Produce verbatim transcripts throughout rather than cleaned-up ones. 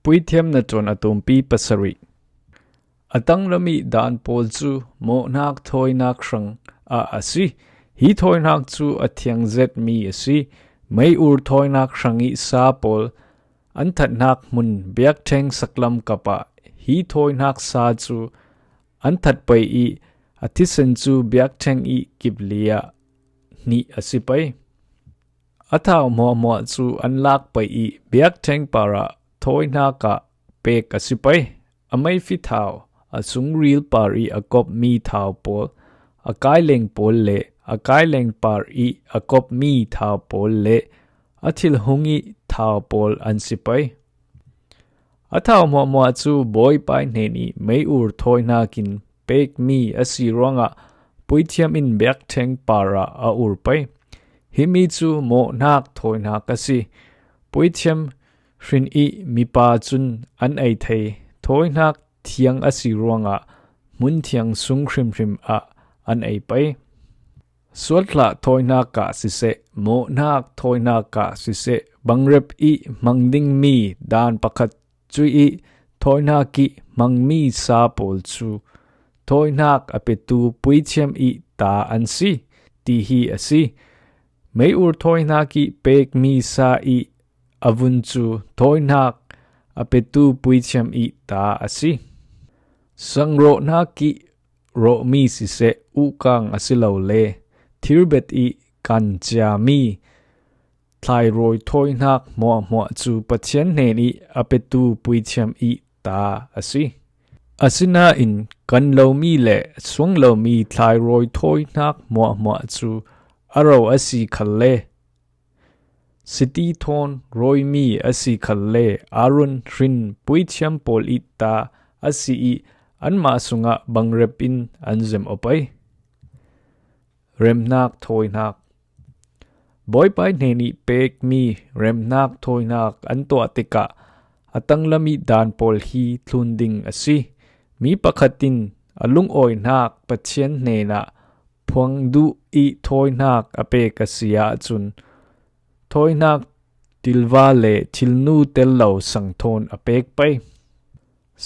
Puithiam na tuan a tumpi pasarih. A tanglam ih dan pawl cu mawhnak thawinak hrang ah a si. Hi thawinak cu a thiang zetmi a si. Mei ur thawinak hrang ih sa pawl an thatnak hmun biakṭheng saklam kap ah hi thawinak sa cu an that pei ih a thisen cu biakṭheng ih kip li ah hnih a si pei. A thau hmuahhmuah cu an lak pei ih biakṭheng parah thawinak ah pek a si pei. A meifi thau, a sungril par ih a kopmi thau pawl, a kaileng pawl le a kaileng par ih a kopmi thau pawl le a thil hung ih thau pawl an si pei. A thau hmuahhmuah cu Bawipa ih hnen ih mei ur thawinak in pekmi a si ruangah puithiam in biakṭheng parah a ur pei. Himi cu mawhnak thawinak a si. Puithiam hrin ih mipa cun an ei thei. Thawinak thiang a si ruangah hmun thiang sung hrimhrim ah an ei pei. Sualtlah thawinak ah siseh, mawhnak thawinak ah siseh, bangrep ih hmang dingmi dan pakhat cuih ih thawinak ih hmangmi sa pawl cu thawinak a petu puithiam ih ta an si, ti hi a si. Mei ur thawinak ih pekmi sa ih a vun cu thawinak a petu puithiam ih ta a si. Sangrawhnak ih rawhmi siseh, uhkang asilole thirbet ih kan ciami thlairawi thawinak hmuahhmuah cu Pathian hnen ih a petu puithiam ih ta a si. Asinain kan lomi le suang lomi thlairawi thawinak hmuahhmuah cu a ro a si khalle, siti thawn rawimi a si khalle, Aaron hrin puithiam pawl ih ta a si ih anmah sungah bangrep in an zem aw pei. Remnak thawinak. Bawipa ih hnen ih pekmi remnak thawinak an tuah tikah a tanglam ih dan pawl hi thlun ding a si. Mi pakhat in a lungawihnak Pathian hnenah phuang duh ih thawinak a pek a si ahcun, thawinak tilva le thilnu tel lo sang thawn a pek pei.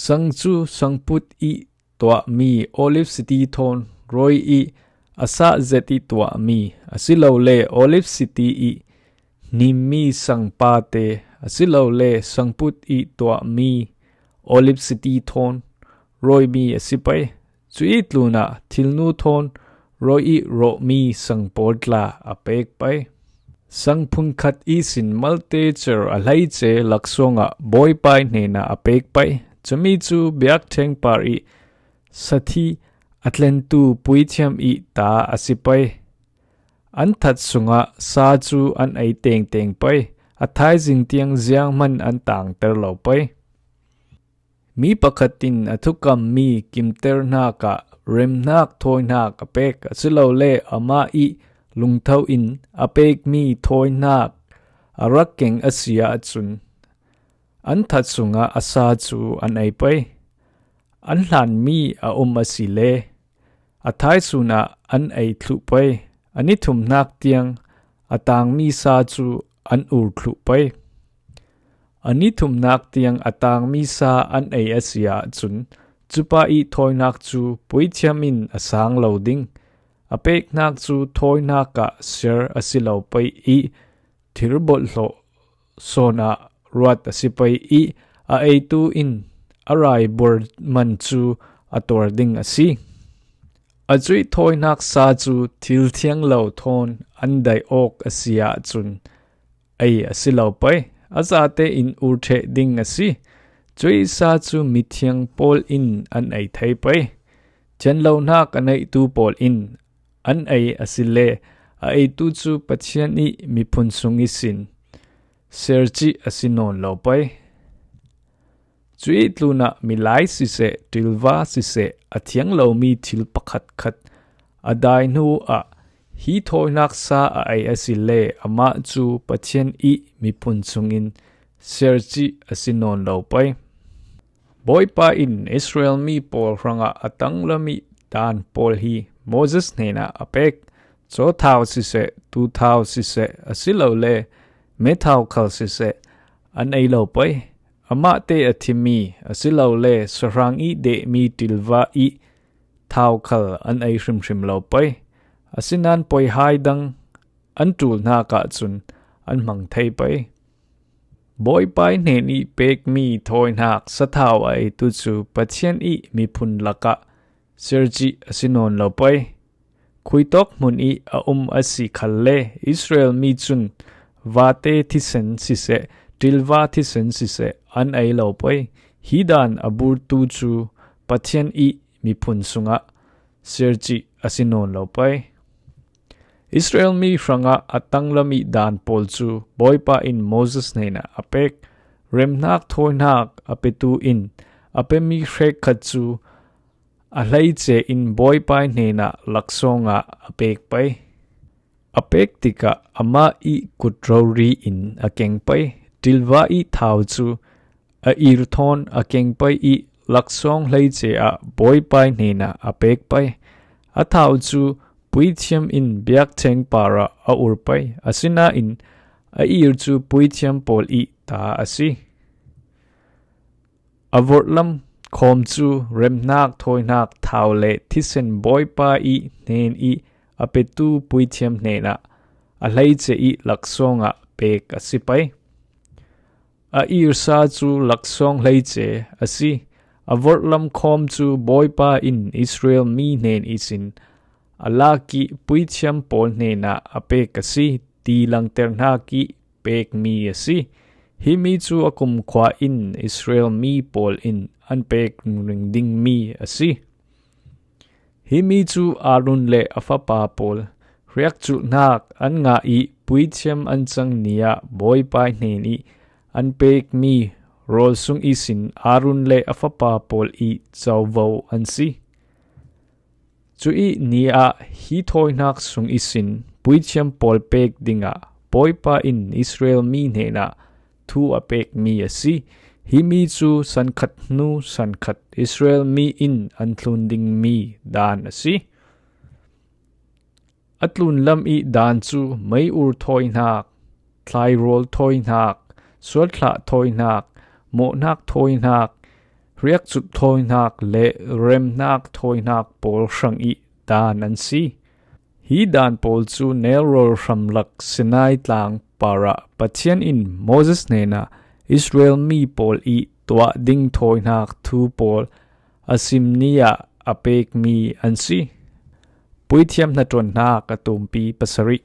Sang cu sangput ih tuahmi olive siti thawn rawi ih a sah zet ih tuahmi, asilole olive siti ih hnimmi sangpate, asilole sangput ih tuahmi olive siti thawn rawimi a si pei. Cuih tlunah thilnu thawn rawi ih rawhmi sang pawl tla a pek pei. Sang phungkhat ihsin malte cer a hleice laksawng ah Bawipa ih hnenah a pek pei. Cumi cu biakṭheng par ih sathi a tlentu puithiam ih ta a si pei. An that sungah sa cu an ei tengteng pei. A thaizing tiang zianghman an tangter lo pei. Mi pakhat in a thukammi kimternak ah remnak thawinak a pek, asilole amah ih lungtho in a pekmi thawinak a rak keng a si ahcun, an that sungah a sa cu an ei pei. An hlanmi a um a si le a thaisun ah an ei thluh pei. A ni thumnak tiang a tangmi sa cu an ur thluh pei. A ni thumnak tiang a tangmi sa an ei a si ahcun, cupa ih thawinak cu puithiam in a sang lo ding. A peknak cu thawinak ah ser a si lo pei ih thirbolh hlawh sawn ah ruat a si pei ih a eitu in a raibuar man cu a tuar ding a si. A cuih thawinak sa cu thil thiang lo thawn an daih awk a si ahcun ei a si lo pei. A zate in ur ṭheh ding a si. Cuih sa cu mithiang pawl in an ei thei pei. Thianlonak a neihtu pawl in an ei a si le a eitu cu Pathian ih miphun sung ihsin sercih a si nawn lo pei. Cuih tlunah milai siseh, ṭilva siseh, a thiang lomi thil pakhatkhat a dai hnu ah hi thawinak sa a ei a si le amah cu Pathian ih miphun sungin sercih a si nawn lo pei. Bawipa in Israel mi pawl hrangah a tanglam ih dan pawl hi Moses hnenah a pek. Cawthau siseh, tuuthau siseh, asilole methau khal siseh, an ei lo pei. Amahte a thi mi, asilole sahrang ih deh mi ṭilva ih thau khal an ei hrimhrim lo pei. Asinain poihai dang an ṭulhnak ahcun an hmang thei pei. Bawipa ih hnen ih pek mi thawinak sathau a eitu cu Pathian ih miphun lakah sircih a si nawn lo pei. Khuitawk hmun ih a um a si khalle Israel mi cun vate thisen siseh, ṭilva thisen siseh an ei lo pei. Hi dan a burtu cu Pathian ih miphun sungah sircih a si nawn lo pei. Israel mi hrangah a tanglam ih dan pawl cu Bawipa in Moses hnenah a pek. Remhnak thawinak a petu in a pemi hrekkhat cu a hleice in Bawipa hnenah laksawng ah a pek pei. A pek tikah amah ih kut rori in a keng pei. Ṭilva ih thau cu a ir thawn a keng pei ih laksawng hleice ah Bawipa hnenah a pek pei. A thau cu puithiam in biakṭheng parah a ur pei. Asinain a ir cu puithiam pawl ih ta a si. A vorhlam khawm cu remhnak thawinak thau le thisen Bawipa ih hnen ih a petu puithiam hnenah a hleice ih laksawng ah pek a si pei. A irsa cu laksawng hleice a si. A vorhlam khawm cu Bawipa in Israel mi hnen ihsin a lak ih puithiam pawl hnenah a pek a si ti langternak ih pekmi a si. Himi cu a kumkhua in Israel mi pawl in an pek ringring dingmi a si. Himi cu Aaron le a fapa pawl hriakculhnak an ngah ih puithiam an cang ni ah Bawipa hnen ih an pekmi rawl sung ihsin Aaron le a fapa pawl ih covo an si. Cuih ni ah hi thawinak sung ihsin puithiam pawl pek dingah Bawipa in Israel mi hnenah thu a pekmi a si. Himi cu sankhat hnu sankhat Israel mi in an tlun dingmi dan a si. A tlunlam ih dan cu mei-ur thawinak, thlairawl thawinak, sualthlah thawinak, mawhnak thawinak, hriakculh thawinak le remhnak thawinak pawl hrang ih dan an si. Hi dan pawl cu nelrawl hramlak Sinai tlang parah Pathian in Moses hnenah Israel mi pawl ih tuah ding thawinak thu pawl a sim ni ah a pekmi an si. Puithiam hnaṭuannak a tumpi pasarih.